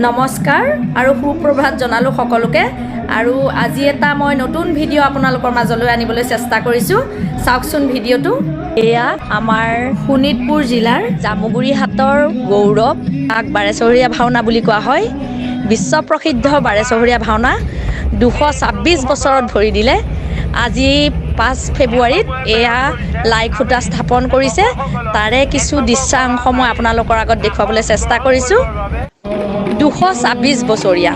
নমস্কাৰ আৰু সুপ্ৰভাত জনালোঁ সকলোকে। আৰু আজি এটা মই নতুন ভিডিঅ' আপোনালোকৰ মাজলৈ আনিবলৈ চেষ্টা কৰিছোঁ। চাওকচোন ভিডিঅ'টো। এয়া আমাৰ শোণিতপুৰ জিলাৰ জামুগুৰিহাটৰ গৌৰৱ, তাক বাৰেচহৰীয়া ভাওনা বুলি কোৱা হয়। বিশ্বপ্ৰসিদ্ধ বাৰেচহৰীয়া ভাওনা 226 বছৰত ভৰি দিলে। আজি 5 ফেব্ৰুৱাৰীত এয়া লাইখুঁটা স্থাপন কৰিছে। তাৰে কিছু দৃশ্যাংশ মই আপোনালোকৰ আগত দেখুৱাবলৈ চেষ্টা কৰিছোঁ। 226 বছৰীয়া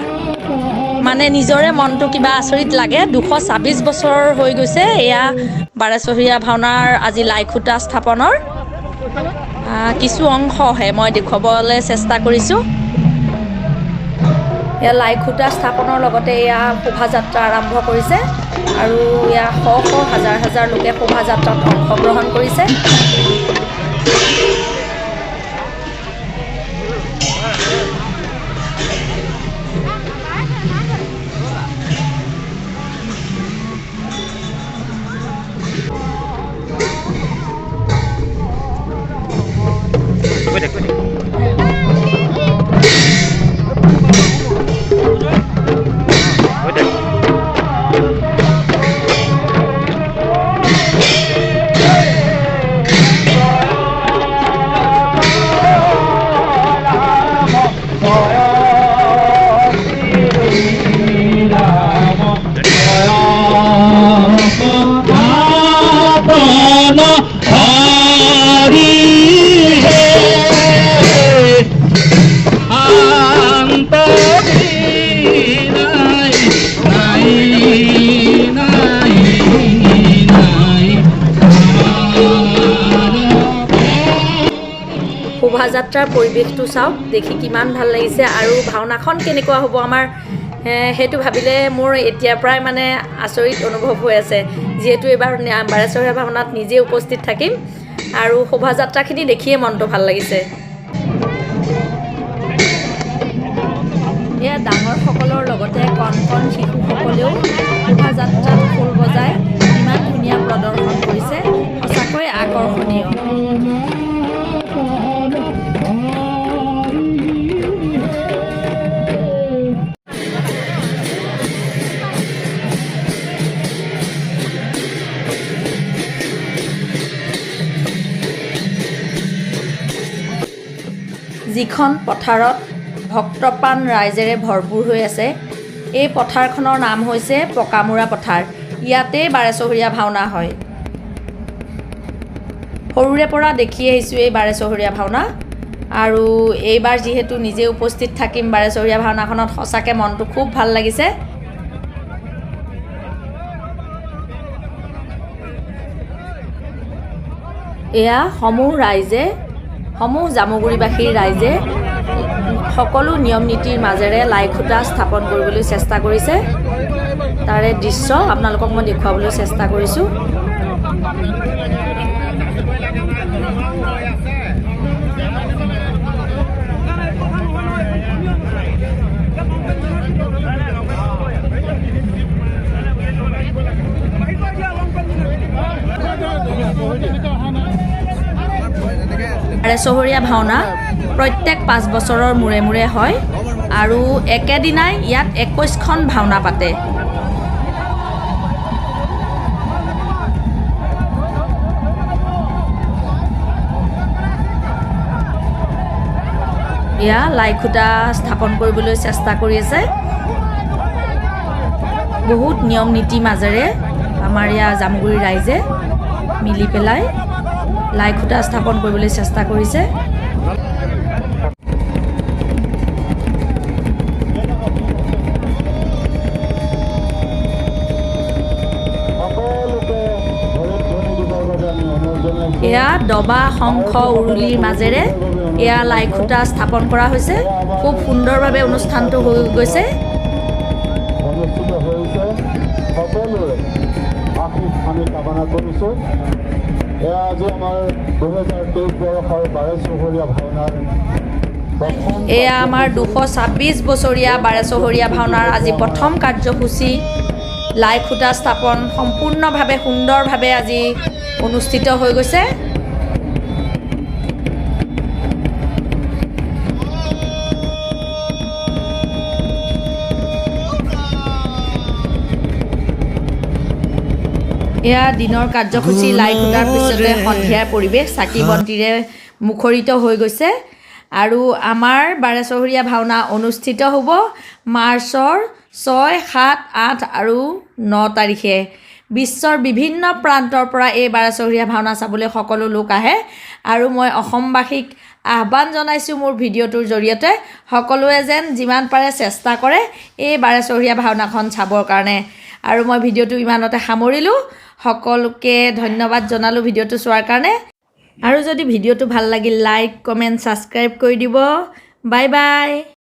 মানে নিজৰে মনটো কিবা আচৰিত লাগে। 226 বছৰ হৈ গৈছে এয়া বাৰেচহৰীয়া ভাওনাৰ আজি লাইখুঁটা স্থাপনৰ কিছু অংশহে মই দেখুৱাবলৈ চেষ্টা কৰিছোঁ। এয়া লাইখুঁটা স্থাপনৰ লগতে এয়া শোভাযাত্ৰা আৰম্ভ কৰিছে আৰু এয়া শ শ হাজাৰ হাজাৰ লোকে শোভাযাত্ৰাত অংশগ্ৰহণ কৰিছে। শোভাযাত্ৰাৰ পৰিৱেশটো চাওক, দেখি কিমান ভাল লাগিছে। আৰু ভাওনাখন কেনেকুৱা হ'ব আমাৰ সেইটো ভাবিলে মোৰ এতিয়াৰ পৰাই মানে আচৰিত অনুভৱ হৈ আছে, যিহেতু এইবাৰ বাৰেচহৰীয়া ভাওনাত নিজে উপস্থিত থাকিম আৰু শোভাযাত্ৰাখিনি দেখিয়ে মনটো ভাল লাগিছে। এয়া ডাঙৰসকলৰ লগতে কণ কণ শিশুসকলেও শোভাযাত্ৰাত খোল বজাই ইমান ধুনীয়া প্ৰদৰ্শন কৰিছে, সঁচাকৈ আকৰ্ষণীয়। যিখন পথাৰত ভক্তপ্ৰাণ ৰাইজেৰে ভৰপূৰ হৈ আছে, এই পথাৰখনৰ নাম হৈছে পকামূৰা পথাৰ। ইয়াতেই বাৰেচহৰীয়া ভাওনা হয়। সৰুৰে পৰা দেখি আহিছোঁ এই বাৰেচহৰীয়া ভাওনা আৰু এইবাৰ যিহেতু নিজে উপস্থিত থাকিম বাৰেচহৰীয়া ভাওনাখনত, সঁচাকৈ মনটো খুব ভাল লাগিছে। এয়া সমূহ ৰাইজে, সমূহ জামুগুৰিবাসীৰ ৰাইজে সকলো নিয়ম নীতিৰ মাজেৰে লাইখুঁটা স্থাপন কৰিবলৈ চেষ্টা কৰিছে। তাৰে দৃশ্য আপোনালোকক মই দেখুৱাবলৈ চেষ্টা কৰিছোঁ। বাৰেচহৰীয়া ভাওনা প্ৰত্যেক 5 বছৰৰ মূৰে মূৰে হয় আৰু একেদিনাই ইয়াত 21খন ভাওনা পাতে। এয়া লাইখুঁটা স্থাপন কৰিবলৈ চেষ্টা কৰি আছে। বহুত নিয়ম নীতিৰ মাজেৰে আমাৰ ইয়াৰ জামুগুৰি ৰাইজে মিলি পেলাই লাইখুঁটা স্থাপন কৰিবলৈ চেষ্টা কৰিছে। এয়া দবা, শংখ, উৰুলিৰ মাজেৰে এয়া লাইখুঁটা স্থাপন কৰা হৈছে। খুব সুন্দৰভাৱে অনুষ্ঠানটো হৈ গৈছে। অনুষ্ঠিত হৈছে। সকলোৰে আশীষ আমি কামনা কৰিছোঁ। এয়া আজি আমাৰ 2023 বৰ্ষৰ বাৰেচহৰীয়া ভাওনাৰ এয়া আমাৰ 226 বছৰীয়া বাৰেচহৰীয়া ভাওনাৰ আজি প্ৰথম কাৰ্যসূচী লাইখুঁটা স্থাপন সম্পূৰ্ণভাৱে সুন্দৰভাৱে আজি অনুষ্ঠিত হৈ গৈছে। এয়া দিনৰ কাৰ্যসূচী। লাই খুটাৰ পিছতে সন্ধিয়াৰ পৰিৱেশ চাকি বন্তিৰে মুখৰিত হৈ গৈছে। আৰু আমাৰ বাৰেচহৰীয়া ভাওনা অনুষ্ঠিত হ'ব মাৰ্চৰ 6, 7, 8 আৰু 9 তাৰিখে। বিশ্বৰ বিভিন্ন প্ৰান্তৰ পৰা এই বাৰেচহৰীয়া ভাওনা চাবলৈ সকলো লোক আহে। আৰু মই অসমবাসীক আহ্বান জনাইছোঁ মোৰ ভিডিঅ'টোৰ জৰিয়তে, সকলোৱে যেন যিমান পাৰে চেষ্টা কৰে এই বাৰেচহৰীয়া ভাওনাখন চাবৰ কাৰণে। আৰু মই ভিডিঅ'টো ইমানতে সামৰিলোঁ। সকলোকে ধন্যবাদ জনালোঁ ভিডিঅ'টো চোৱাৰ কাৰণে। আৰু যদি ভিডিঅ'টো ভাল লাগিল, লাইক, কমেণ্ট, ছাবস্ক্ৰাইব কৰি দিব। Bye bye.